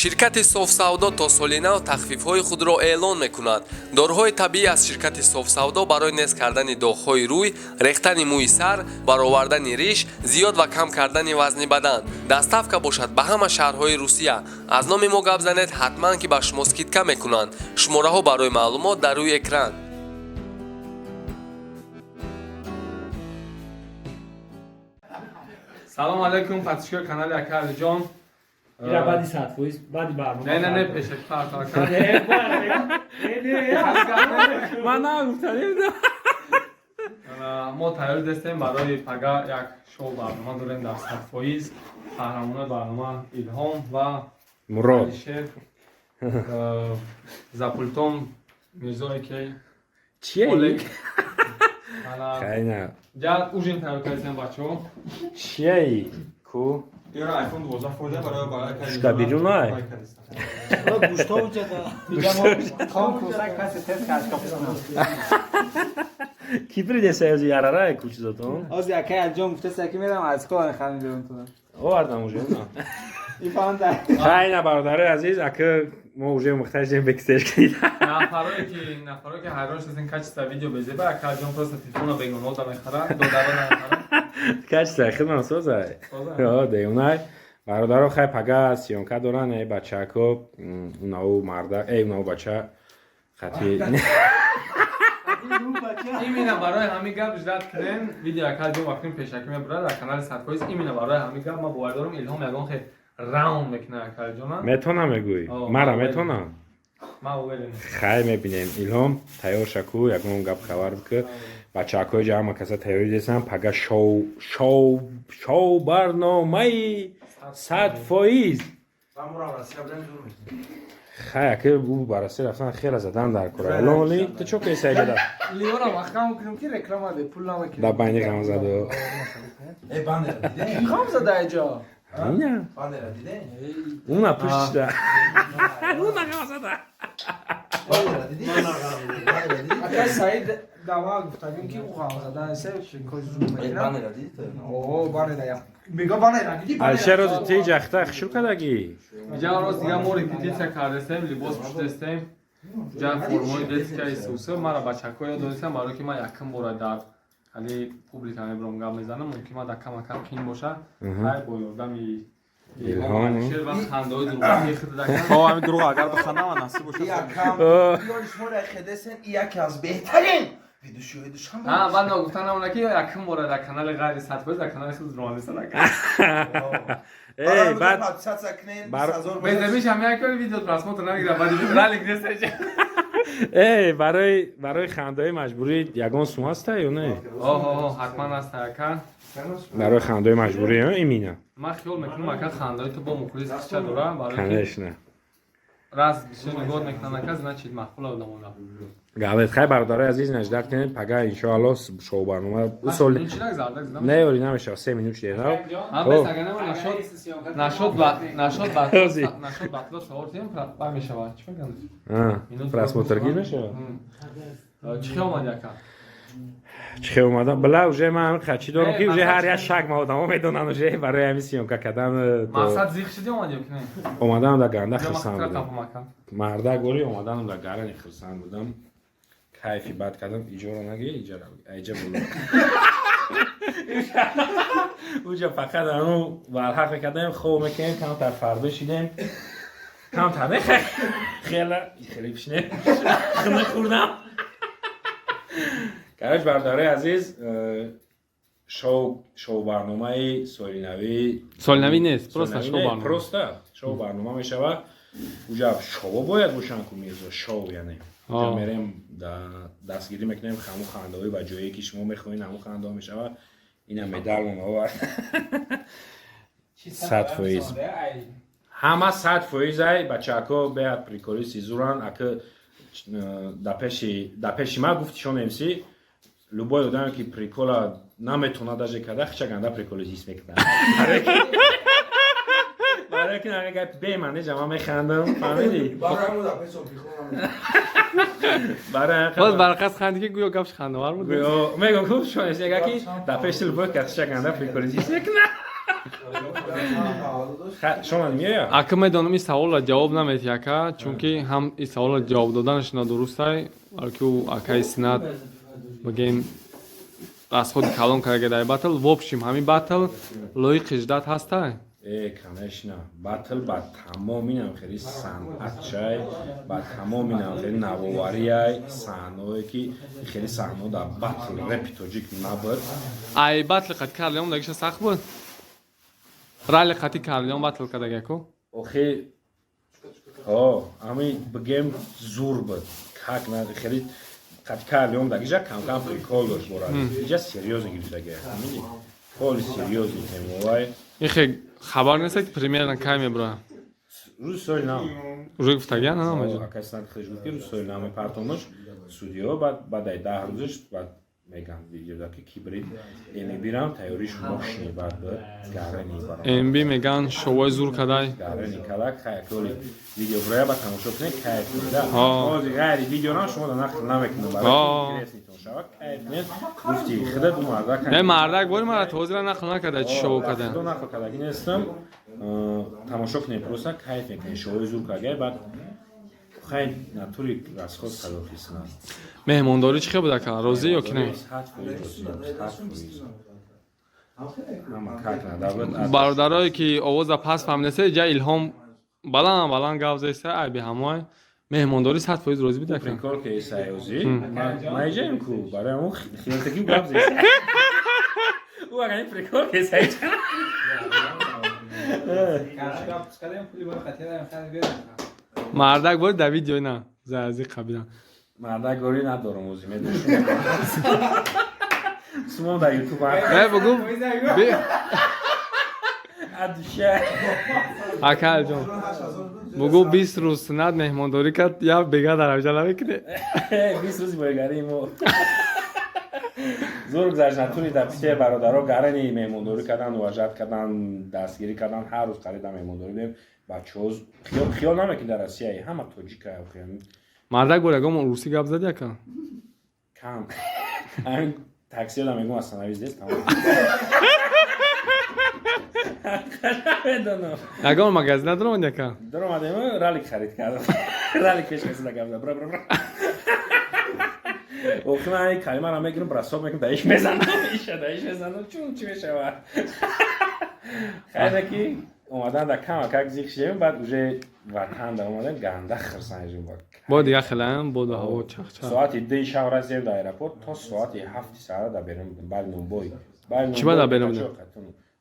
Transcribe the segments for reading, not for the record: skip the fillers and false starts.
Ширкати Софсавдо то соли нав тахфифҳои худро эълон мекунад. Доруҳои табиӣ аз ширкати Софсавдо барои нест кардани доғҳои рӯй, рехтани мӯи сар, баровардани риш, зиёд ва кам кардани вазни бадан. Доставка бошад ба ҳама шаҳрҳои Русия. Аз номи мо гап занед, ҳатман ки ба шумо скидка мекунанд. Шумораҳо барои маълумот дар рӯи экран. Салом алейкум, подписчикои канали Ака Алиҷон. Ира баъди 100%, баъди барнома. Не, не, не, пешаки фарқ кард. Ман нагуфтанем. Мо тайёр дестем барои пага, як шоу барнома дорем дар 100%. Қаҳрамонои барнома Илҳом ва Мурод. Алишер. За пультом Мирзое ки Чие? Олег. Ана Хайна. ҷа ужин тайёр кардем, бачаҳо. Чие? Ку? Ира iPhone 12 фоида барои Шука берунай? Ком касе тест кашка. Ки придеса аз ярарай кучизатон? Оз якай алҷон гуфта, ки мерам аз кор хам берун туда. Овардам уже, на. Ин фаҳмда. Хайна, бародари азиз, ака мо уже мухтаҷем бэкстейдж кида. Нафарое ки ҳайрон шудастен, качество видео безеба, Ака Алиҷон просто телефона бегонода мехарад, додаро намехарад. Качество хидмат созай. Ё, деунай. Бародаро, хай, пага съёмка доран, эй бачако, унау марда, эй унау бача хати. Именно барои ҳамин гап ждать кунем видео Ака Алиҷон вақти пешакӣ мебурад дар канали 100%. Именно барои ҳамин гап ман бовар дорам, Илҳом ягон хел раунд мекунад Ака Алиҷона. Метонам мегӯй? О, Мара ман метонам. Ман уверен. Хай, мебинем. Илҳом, тайёр шаку, ягон гап хабар бикӯ. Бачаҳакои ҷа ҳама каса тайёрӣ десам, пага шоу барномаи 100%. Хай, ака ӯ ба Россия рафтан хела задан дар кора. Илҳом, ту чо кеса иҷода? Лиора махкам кунем, ки реклама де пул намекунем. Да байни ғамзаду. Э, баннера дидем? Ғам зада иҷо. Ина. Баннера дидем? Уна пуштда. Уна ғамзада. Баннера дидем? Баннера дидем? Акай Саид дава гуфтагим, ки ӯ ғам зада се кои зум Э, мекунам. баннера дидӣ ту? О, баннера я. Мега баннера диди. Алишер, рози ти ҷахта хушур кардагӣ? Иҷа рост дига мо репетитсия кардастем, либос пӯшидастем. Ҷа формои детская суса мара бачаҳко ёд додистам, барое ки ман якум бора дар ҳали публика мебурам, гап мезанам, мумкин ман дар камакам қин боша. Хай, бо ёрдами Илҳом, Алишер ва хандаҳои дурӯғии худ дакан. О, ҳамин дурӯғ агар бихандам, ман насиб бошад. Якам. Ёри шумо ра хедесен, яке аз беҳтарин видеошои Душанбе. Ҳа, баъд ногуфта намона, ки якум бора дар канали ғайри 100%, дар канали худ журналиста дакан. Эй, баъд подписаться кунен, 20 000. Безебиш ҳам як кори видео просмотр намегирад, баъди ралик нест. Эй, барои хандаҳои маҷбурӣ ягон сум ҳаста ё не? Оҳо, ҳатман аст, ака. Барои хандаҳои маҷбурӣ, имина. Ман хиёл мекунам, ака, хандаҳои ту бо мухлис ча дора, барои ки Конечно. Раз бисёр нигоҳ мекунанд, ака, значит, маъқула одамода. Гавет, хай, бародарои азиз, наждат кунед, пага иншоалло шоу барнома усол. Ин чӣ зардак зидам? Не, ёри намешава, 3 минут шудена. Ҳам бес, ага нема нашод, нашод ба нашод ба Ози. Нашод батло савор тием бар мешавад. Чӣ мегӯянд? Минут. Просмотр гир мешава. Чӣ хел омади, ака? Чӣ хел омадам? Била, уже ман ҳамин қачи дорам, Не, ки уже мақсад ҳар як шак ма одамо медонанд, уже барои ҳамин съёмка кардан Мақсад зиқ шуди омади ё ки не? Омаданам дар ганда Ё хурсанд мақсад будам. қапам, ака. Мардак гори омаданам дар гарани хурсанд будам. Кайфи бад кардам. Иҷоро наги, иҷара иҷа боло. Уҷа фақат ану варҳақ мекардем, хоб мекардем, камтар фарбе шидем. Камтар не, хела хеле пишнем. Хина хӯрдам. Короче, бародарои азиз, шоу барномаи соли навӣ. Соли навӣ нест, просто Соли навӣ шоу не, барнома. Просто шоу барнома мешавад. Уҷа шоу бояд бошанд ку, Мирзо, шоу яъне. Уҷа мерем, дастгирӣ мекунем, ҳамун хандаҳои ба ҷое ки шумо мехоҳед, ҳамун хандаҳо мешавад. Ина медалмон овард. 100%. Ҳама 100% ай бачаҳако беҳад приколисти зуранд. Ака дар пеши ман гуфти шон МС, любой одаме ки прикола наметона даже карда, хича ганда приколист ҳис мекунад. Барои ки нага гапи беман неҷа ман механдам, фаҳмидӣ? Барои мо дар пешо прикол. Барои Боз барқас ханди, ки гӯё гапш хандавар буд. Мегӯм, шон МС яга ки дар пеши любой кас хича ганда приколист ҳис мекунад. Шумо меоя? Ака, медонам, ин саволро ҷавоб наметиҳ, ака, чунки ҳам ин саволро ҷавоб доданаш нодурустай, балки ӯ акаи Синат бигем расходи калон карда дар батл. В общем, ҳамин батл лоиқи ждать ҳастай? Э, конечно, батл ба тамоминам хеле санъатчай, ба тамоминам хеле навоварияй, саҳнаое ки хеле саҳнао дар батл репи тоҷик набуд. Ай батли қати Карлеон дагиша сахт буд? Ралли қати Карлеон батл кардагаку. Охи, о, ами бигем, зур буд. Как на хеле қати Карлеон дагиша камкам прикол дошт, бо ралли иҷа серьёзно гирифтага, фаҳмидӣ? Холи серьёзный темовай. Ихе хабар нест, ки примерно кай мебура? Рӯзи соли нав. Уже гуфтагия на намаҷа? Акай Синат хелеш гуфт, ки рӯзи соли нав мепартонаш судиё, баъд баъдаи 10 рӯзаш баъд меган видеода, ки кибрид эмибирам тайёриш мошини, баъд буд гарани баром. МБ меган шовои зур кадай. Гарани калак хаяколи видео буроя, ба тамошо кунед, кайф кунед. Ҳо. Ҳозир ғайри видеорам шумо да нақл намекунам, Ҳо. барои интереснитон шавад, кайф кунед. Гуфти худат, ду мардак. Не, мардак бори мара то ҳозира нақл накарда, чӣ шоу када. Худо нақл кардагӣ нестам. Тамошо кунед, просто кайф мекунед. Шоуи зур кардагай, баъд хай натури расход кардохисна. Меҳмондорӣ чӣ хел буд, ака, розӣ ё ки не? 100% розӣ, 100%. Ҳама как надавлат. Бародарое ки овоза пас фаҳмидасе, ҷа Илҳом баланд баланд гап зеста, айби ҳамои меҳмондорӣ 100% розӣ буд, ака? Прикол ки сайёзӣ ман иҷаем ку, барои ҳамон хиёлтаки гап зеста. Ӯ агар ин прикол ки сайҷа. Кашка пускаем, пули бор қатида хай бер. Мардак бори дар видео на зази қабидан. Мардак горӣ надорам, ӯзи медошум. Сумон дар Ютуб. Э, бугу Адуша. Ака ҷон, бугу 20 рӯз Сунат меҳмондорӣ кард, я бега дар авҷа намекунӣ. 20 рӯзи боигарии мо зур гузашт. Натури дар пите бародаро гарани меҳмондорӣ кардан, уважать кардан, дастгирӣ кардан. Ҳар рӯз қарида меҳмондорӣ будем. Бачаҳо хиёл намекунӣ, дар Россия ҳама тоҷика. Мардак бор ягон русӣ гап зади, ака? Кам. Ҳамин таксиёда мегӯм: «Остановись здесь», тамом. Намедонам. Ягон магазин надоромад, ака? Даромадем, ралик харид кардам. Ралик пеш каси гап зад. Бра, бра, бра. Охи ман ин калимаро мегирам, бросок мекунам, даиш мезанам, иша даиш мезанам, чун чӣ мешавад. Хайре ки омадан да камакак зиқ шидем, баъд уже ватан да омадем, ганда хирсан. Бо дига хелаам боду ҳаво чахчах. Соати 2 шаб расидем до аэропорт, то соати 7 саҳара да берун будем, баъд нонбой. Чӣ ба дар берун будем?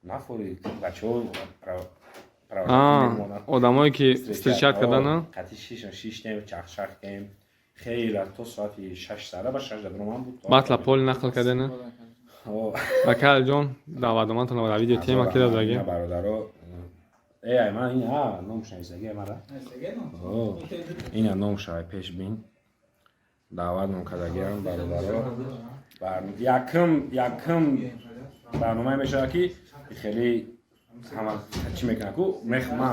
Нафори бачаҳо. Одамое ки встречать кардана. Қати шиштем, чахчах кардем хеле, то соати 6 саҳара, ба 6 да бироман буд. Батла поли нақл кардена. Акалҷон, даъватноматон дар видео тема ки дадаги. Бародаро, э, ай ман ин а номш нависаги мара. Ина номш ай пеш бин. Даъватмон кардагиам, бародаро. Якум барномае мешавад, ки хеле ҳама чӣ мекунад ку.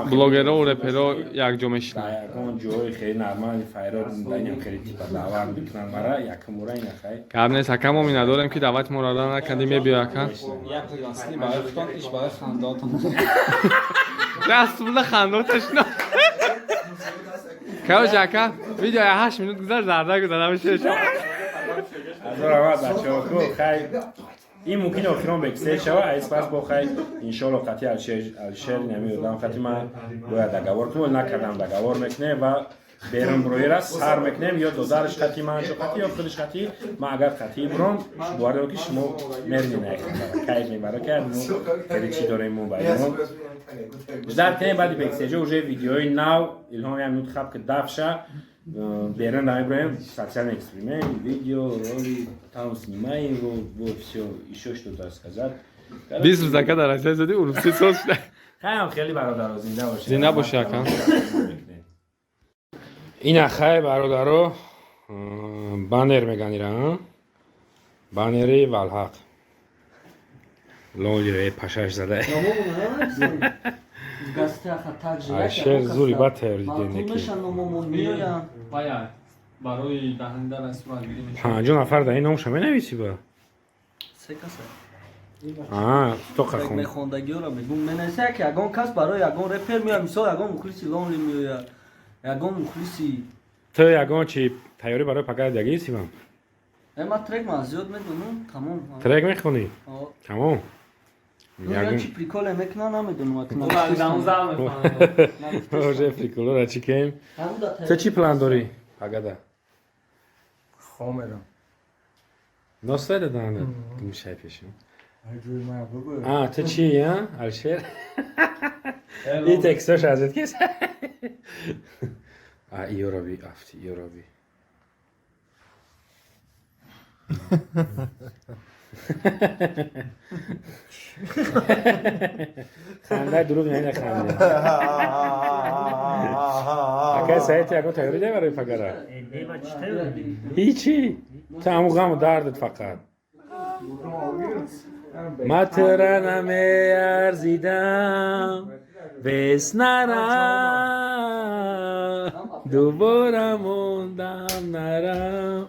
Блогеро реперо якҷо мешинанд. Дар ягон ҷои хеле нормали файрод даинам хеле типа даъват мекунанд мара, якум бора ина хай. Гап нест, ака, мо миннатдорем, ки даъвати моро рад накардӣ, мебиё, ака. Як пригласили барои худтон, иш барои хандаотон. Даст буда хандоташно. Короче, ака, видео 8 минут гузашт, зарда гузара мешавад. Ҳазор раҳмат, бачаҳо. Ку хай, ин мумкин охирон бэкстейдж шава, айс пас бо хай, иншоалло, қати Алишер нами одам қати ман бояд договор кунем, накардам, договор мекунем ва берун буроира сар мекунем, ё додараш қати ман шо қати, ё худаш қати ман. Агар қати буром, бовар дорам, ки шумо меринед, кайф мебара, ки мо хеле чӣ дорем мо баймо. Ждать кунем баъди бэкстейджа уже видеои нав. Илҳом, як минут хаб, ки дафша берун да меброем, социальный эксперимент, видео ролик там снимаем его, вот, всё. Ещё что-то сказать? 20 рӯз, ака, дар Россия задӣ, урусӣ соз шуда. Хаям хеле, бародаро, зинда бошед. Зинда бошӣ, ака. Ина хай, бародаро, баннер меган ира, баннери Валҳақ лолире пашаш зада. Шер зури ба тайёр дидем. Барои даҳанда сурат. 50 нафар дар ин номша менависӣ ба? Се каса. То хон. Мехондагиёро мегум, менависа ки ягон кас барои ягон репер меояд, мисол ягон мухлиси Лонли меояд, ягон мухлиси. Ту ягон чи тайёрӣ барои пага дагӣ, Сиван? Ман трек ман зиёд медонам, тамом. Трек мехонӣ? Тамом. Ягон чи приколе мекунам, намедонам. Уже приколора чӣ кем? Ту чӣ план дорӣ пагада? Хомерам. Ностай даданат гумшай пешим. Ту чӣ, Алишер? И текстош азет кес. Иёрави, афти, иёрави. Ханда дурӯғ не ханда. Акай Саид, ягон тайёрӣ дорӣ барои пагара? Ҳичи. Ту ҳамун ғаму дардат фақат. Ма тура намеарзидам, бес нарам, дубора мондам нарам.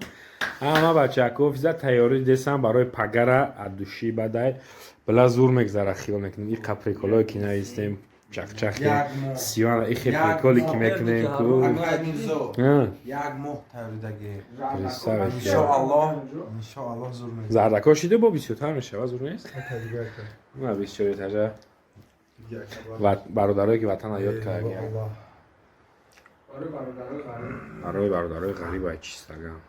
Ҳама бачако офиса тайёрӣ десам барои пагара аддуши бадай. Била зур мегзара, хиёл мекунем. И қаприколое ки наистем, чахчахи сиёна, и хеприколе ки мекунем ку. Як моҳ тайёридагӣ. Иншоаллоҳ, иншоаллоҳ зур мегзара. Зардако шида бо бисёртар мешава, зур нест? На бисёри тажа. Бародарое ки ватана ёд кардагиам. Барои бародарои ғариб ай чистагам.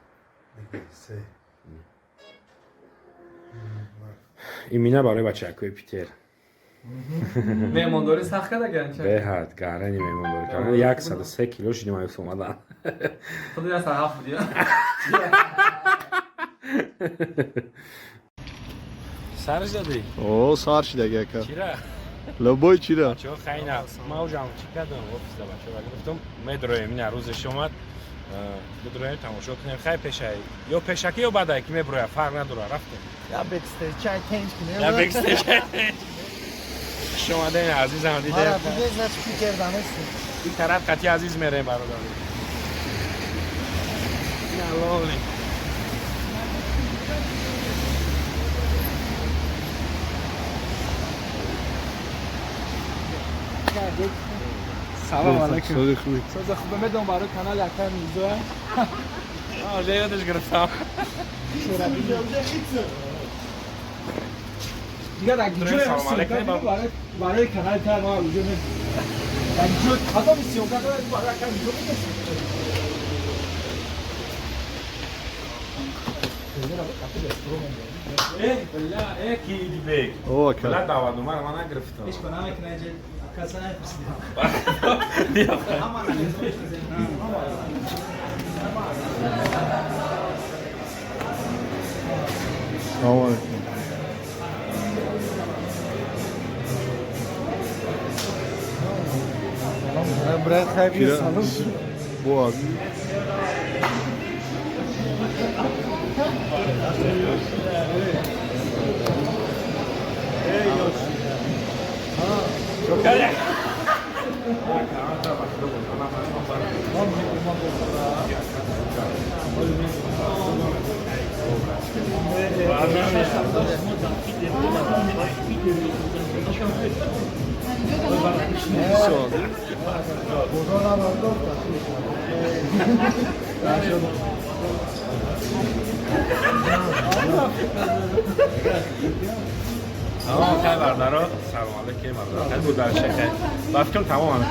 Имина барои бачакҳои Питер. Меҳмондорӣ сахт карда ганча? Беҳад гарани меҳмондорӣ кардан. 103 кило шидим аюф омадан. Худи 107 буди. Сар шидади? О, сар шидаги ака. Чира? Любой чира. Бачаҳо хайна. Ман ужам чӣ кардам офисда бачаҳо гуфтам медроем, ина рӯзеш омад. Бидроем тамошо кунем. Хай пешай. Ё пешакӣ ё баъдай ки меброя, фарқ надорад, рафтем. Я бекстейдж чай тенҷ кунем. Я бекстейдж чай тенҷ. Хуш омадем, азизам дидем. Мара дидем, значит Питер данестем. Ин тараф қати азиз мерем бародар. Ина лоли. Салом алейкум. Соза хубе медонам барои канали акай Мирзо. Уже ёдаш гирифтам. Дигар дар ҷое барои канали тар ма уже дар ҷо ҳатто съёмка кардам барои акай Мирзо мекашам. Бля, ки Идибек. О, ака. Бля, даъватномаро ман нагирифтам. Ҳеч кор намекунад, каса напурсидам. Салом алейкум. Брат, хайр, салом. Бо азиз. Хай бардаро, салом алейкум бардаро. Хай буд барша хай. Ба фикрам тамом ҳамин.